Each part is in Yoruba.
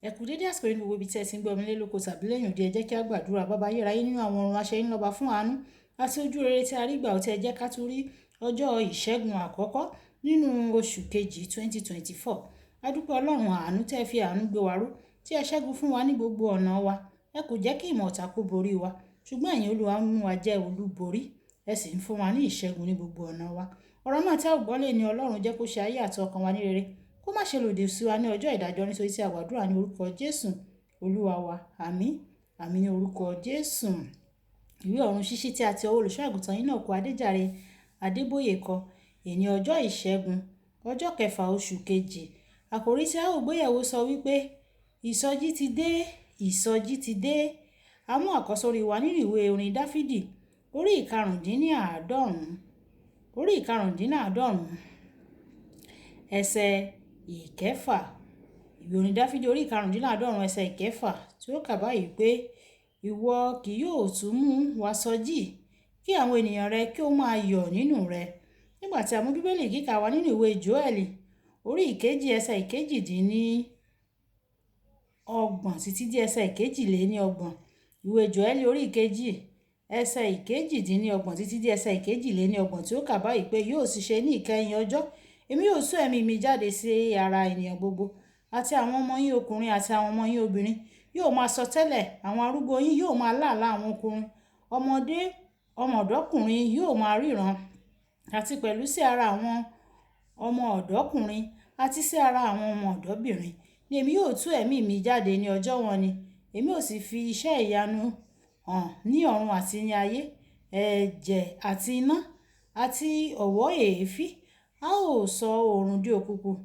Ẹ kú dédé àsìkò yìí ní gbogbo ibi tí ẹ ti ń gbọ́ mi lé lóko tàbí lẹ́yìn odi. Ẹ jẹ́ kí a gbàdúrà. Baba ayérayé nínú àwọn ọ̀run, aṣẹ yín lọ́ba fún àánú àti ojú rere tí a rí gbà ó tí ẹ jẹ́ ká tún rí ọjọ́ ìṣẹ́gun àkọ́kọ́ nínú oṣù kejì 2024. A dúpẹ́ Ọlọ́run àánú tẹ́ fi àánú gbé wa ró, tí ẹ ṣẹ́gun fún wa ní gbogbo ọ̀nà wa. Ẹ kò jẹ́ kí ìmọ̀ ọ̀tá kó borí wa, ṣùgbọ́n ẹ̀yin Olúwa ń mú wa jẹ́ olúborí, ẹ sì ń fún wa ní ìṣẹ́gun ní gbogbo ọ̀nà wa. Ọ̀rọ̀ náà tí a ó gbọ́ lé ní Ọlọ́run jẹ́ kó ṣe ayé àti ọkàn wa ní rere, kó má ṣe lòdì sí wa ní ọjọ́ ìdájọ́, nítorí tí a gbàdúrà ní orúkọ Jésù Olúwa wa. Àmín. Àmín ní orúkọ Jésù. Ìwé ọ̀run ṣíṣí tí a ti ọwọ́ olùṣọ́ àgùntàn yín náà kọ Adéjàre Adébóyè kọ. Èní ọjọ́ ìṣẹ́gun, ọjọ́ kẹfà oṣù kejì. Àkòrí tí a ó gbéyẹ̀wò sọ wípé ìsọjí ti dé, ìsọjí ti dé. A mú àkọ́sórí wa nínú ìwé orin Dáfídì, orí ìkarùndínláàádọ́rùn, orí ìkarùndínláàádọ́rùn, ẹsẹ̀ ìkẹfà. Ìwé orin Dáfídì orí ìkarùndínláàádọ́rùn ẹsẹ̀ ìkẹfà tí ó kà báyìí pé, ìwọ kì yóò tún mú wa sọjí, kí àwọn ènìyàn rẹ kí ó máa yọ̀ nínú rẹ. Nígbà tí a mú Bíbélì kíkà wa nínú ìwé Jóẹ́lì, orí ìkejì ẹsẹ̀ ìkejìdínní ọgbọ̀n títí dé ẹsẹ̀ ìkejìléníọgbọ̀n. Ìwé Jóẹ́lì orí ìkejì ẹsẹ̀ ìkejìdínní ọgbọ̀n títí dé ẹsẹ̀ ìkejìléníọgbọ̀n tí ó kà báyìí pé, yóò sì ṣe ní ìkẹyìn ọjọ́, èmi yóò tú ẹ̀mí mi jáde sí ara ènìyàn gbogbo, àti àwọn ọmọ yín ọkùnrin àti àwọn ọmọ yín obìnrin yóò máa sọtẹ́lẹ̀, àwọn arúgbó yín yóò máa lá àlá, àwọn ọkùnrin ọmọdé ọmọ ọ̀dọ́kùnrin yóò máa ríran, àti pẹ̀lú sí ara àwọn ọmọ ọ̀dọ́kùnrin àti sí ara àwọn ọmọ ọ̀dọ́bìnrin ni èmi yóò tú ẹ̀mí mi jáde ní ọjọ́ wọn ni, èmi ó sì fi iṣẹ́ ìyanu hàn ní ọ̀run àti ní ayé, ẹ̀jẹ̀ àti iná àti ọ̀wọ́ èéfín. A ó sọ oòrùn di òkùnkùn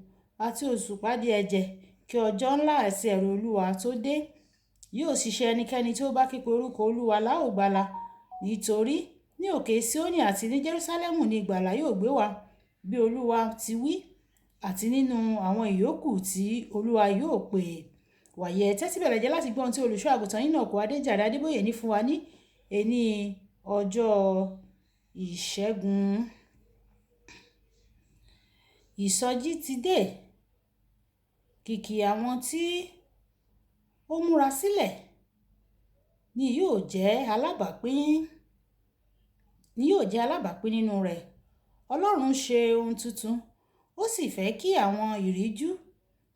àti òṣùpá di ẹ̀jẹ̀ kí ọjọ́ ńlá àti ẹ̀rù Olúwa tó dé. Yóò sì ṣe ẹnikẹ́ni tí ó bá ké pe orúkọ Olúwa la ó gbàlà, nítorí ní òkè Síónì àti ní Jerúsálẹ́mù ni ìgbàlà yóò gbé wá, bí Olúwa ti wí, àti nínú àwọn ìyókù tí Olúwa yóò pè. Wàyí ẹ tẹ́tí bẹ̀lẹ̀ jẹ́ láti gbọ́ ohun tí olùṣọ́ àgùntàn yín náà kọ Adéjàre Adébóyè ní fún wa ní èní ọjọ́ ìṣẹ́gun. Ìsọjí ti dé. Kìkì àwọn tí ó múra sílẹ̀ ni yóò jẹ́ alábàápín, ni yóò jẹ́ alábàápín nínú rẹ̀. Ọlọ́run ṣe ohun tuntun, ó sì fẹ́ kí àwọn ìríjú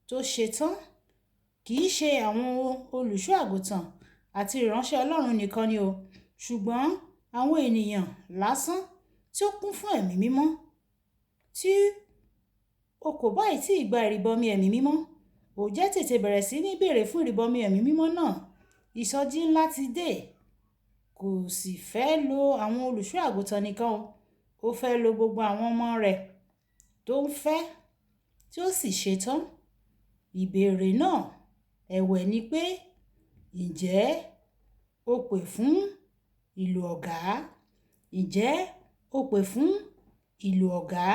tó ṣe tán. Kì í ṣe àwọn olùṣọ́ àgùntàn àti ìránṣẹ́ Ọlọ́run nìkan ni o, ṣùgbọ́n àwọn ènìyàn lásán tí ó kún fún ẹ̀mí mímọ́. Tí o kò bá ì tí gba ìrìbọmi ẹ̀mí mímọ́, ò jẹ́ tètè bẹ̀rẹ̀ sí ní béèrè fún ìrìbọmi ẹ̀mí mímọ́ náà. Ìsọjí ńlá ti dé. Kò sì fẹ́ lo àwọn olùṣọ́ àgùntàn nìkan o, ó fẹ́ lo gbogbo àwọn ọmọ rẹ̀ tó ń fẹ́ tí ó sì ṣe tán. Ìbéèrè náà ẹ̀wẹ̀ ni pé, ǹjẹ́ o pè fún ìlò ọ̀gá? Ǹjẹ́ o pè fún ìlò ọ̀gá?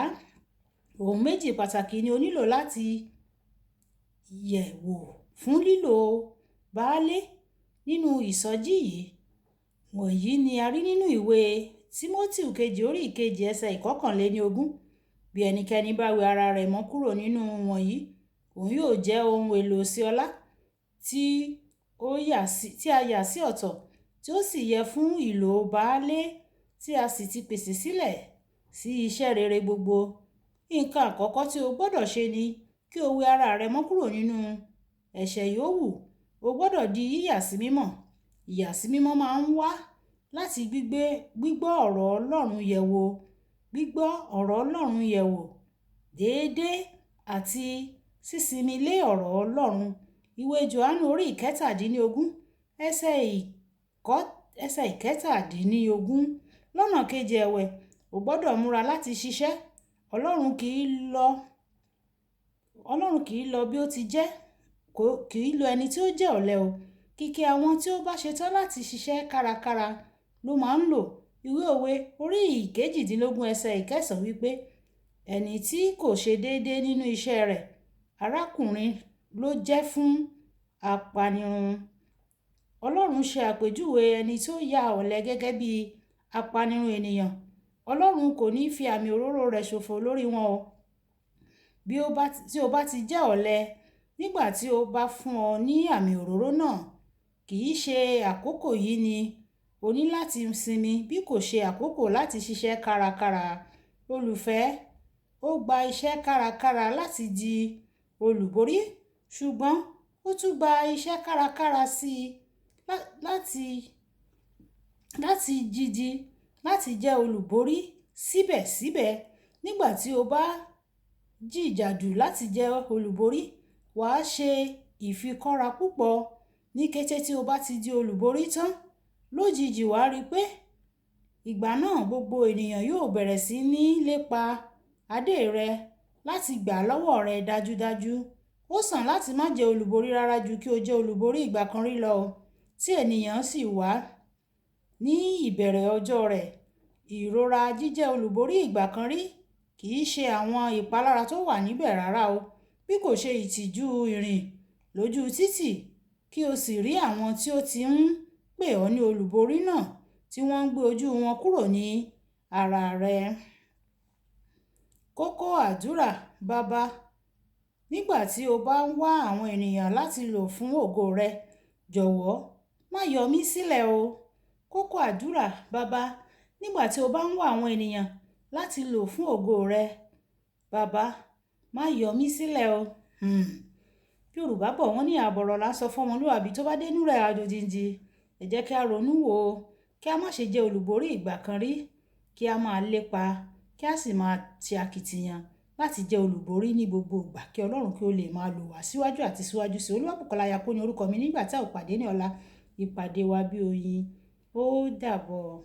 Ohun méjì pàtàkì ni o nílò láti yẹ̀ wò fún lílo baálé nínú ìsọjí yìí. Wọ̀nyí ni a rí nínú ìwé Tímótì kejì orí ìkejì ẹsẹ̀ ìkọkànléníogún. Bí ẹnikẹ́ni bá wẹ ara rẹ̀ mọ́ kúrò nínú wọ̀nyí, òun yóò jẹ́ ohun èlò sí ọlá tí a yà sí ọ̀tọ̀, tí ó sì yẹ fún ìlò baálé, tí a sì ti pèsè sílẹ̀ sí iṣẹ́ rere gbogbo. Nǹkan àkọ́kọ́ tí o gbọdọ̀ ṣe ni kí o wẹ ara rẹ mọ́ kúrò nínú ẹ̀ṣẹ̀ yòówù. O gbọdọ̀ di yíyà sí mímọ́. Ìyàsímímọ́ máa ń wá láti gbígbọ́ ọ̀rọ̀ Ọlọ́run yẹ̀wò, gbígbọ́ ọ̀rọ̀ Ọlọ́run yẹ̀wò déédéé àti sísinmi lé ọ̀rọ̀ Ọlọ́run. Ìwé Jòhánù orí ìkẹtàdínníogún ẹsẹ̀ ìkẹtàdínníogún. Lọ́nà kejì ẹ̀wẹ̀, o gbọdọ̀ múra láti ṣiṣẹ́. Ọlọ́run kì í lọ, Ọlọ́run kì í lọ bí ó ti jẹ́, kì í lo ẹni tí ó jẹ́ ọ̀lẹ o. Kìkì àwọn tí ó bá ṣe tán láti ṣiṣẹ́ kárakára ló máa ń lò. Ìwé òwe orí ìkejìdínlógún ẹsẹ̀ ìkẹsàn wípé, ẹni tí kò ṣe déédé nínú iṣẹ́ rẹ̀, arákùnrin ló jẹ́ fún apanirun. Ọlọ́run ṣe àpèjúwe ẹni tó ya ọ̀lẹ gẹ́gẹ́ bí apanirun ènìyàn. Ọlọ́run kò ní fi àmì òróró rẹ̀ ṣòfò lórí wọn o. Tí o bá ti jẹ́ ọ̀lẹ, Nígbà tí ó bá fún ọ ní àmì òróró náà, kì í ṣe àkókò yìí ni o ní láti sinmi bí kò ṣe àkókò láti ṣiṣẹ́ kárakára. Olùfẹ́, ó gba iṣẹ́ kárakára láti di olùborí, ṣùgbọ́n ó tún gba iṣẹ́ kárakára sí láti jídi láti jẹ́ olùborí síbẹ̀síbẹ̀. Nígbà tí o bá jìjàdù láti jẹ́ olùborí, wà á ṣe ìfikọ́ra púpọ̀. Ní kété tí o bá ti di olùborí tán, lójijì wà á rí pé ìgbà náà gbogbo ènìyàn yóò bẹ̀rẹ̀ sí ní lépa adé rẹ láti gbà lọ́wọ́ rẹ dájúdájú. Ó sàn láti má jẹ́ olùborí rárá ju kí o jẹ́ olùborí ìgbà kan rí lọ, tí ènìyàn sì wà ní ìbẹ̀rẹ̀ ọjọ́ rẹ̀. Ìrora jíjẹ́ olùborí ìgbà kan rí kì í ṣe àwọn ìpalára tó wà níbẹ̀ rárá o, bí kò ṣe ìtìjú ìrìn lójú títì kí o sì rí àwọn tí ó ti ń pè ọ́ ní olùborí náà tí wọ́n ń gbé ojú wọn kúrò ní ara rẹ. Kókó àdúrà. Baba, nígbà tí o bá ń wá àwọn ènìyàn láti lò fún ògo rẹ, jọ̀wọ́ má yọ mí sílẹ̀ o. Kókó àdúrà. Baba, nígbà tí o bá ń wá àwọn ènìyàn láti lò fún ògo rẹ, Baba, má yọ mí sílẹ̀ o. Yorùbá bọ̀ wọ́n ní àbọ̀rọ̀ là ń sọ fún ọmọlúàbí tó bá dé inú rẹ̀ adodindi. Ẹ jẹ́ kí a ronú wò ó, kí a má ṣe jẹ́ olùborí ìgbà kan rí, kí a máa lépa, kí a sì máa ṣe akitiyan láti jẹ́ olùborí ní gbogbo ìgbà, kí Ọlọ́run kí ó lè máa lò wá síwájú àti síwájú sí i. Olúwabùkọ́lá Ayako ní orúkọ mi. Nígbà tí a ó pàdé ní ọ̀la, ìpàdé wa bí oyin. Ó dàbọ̀.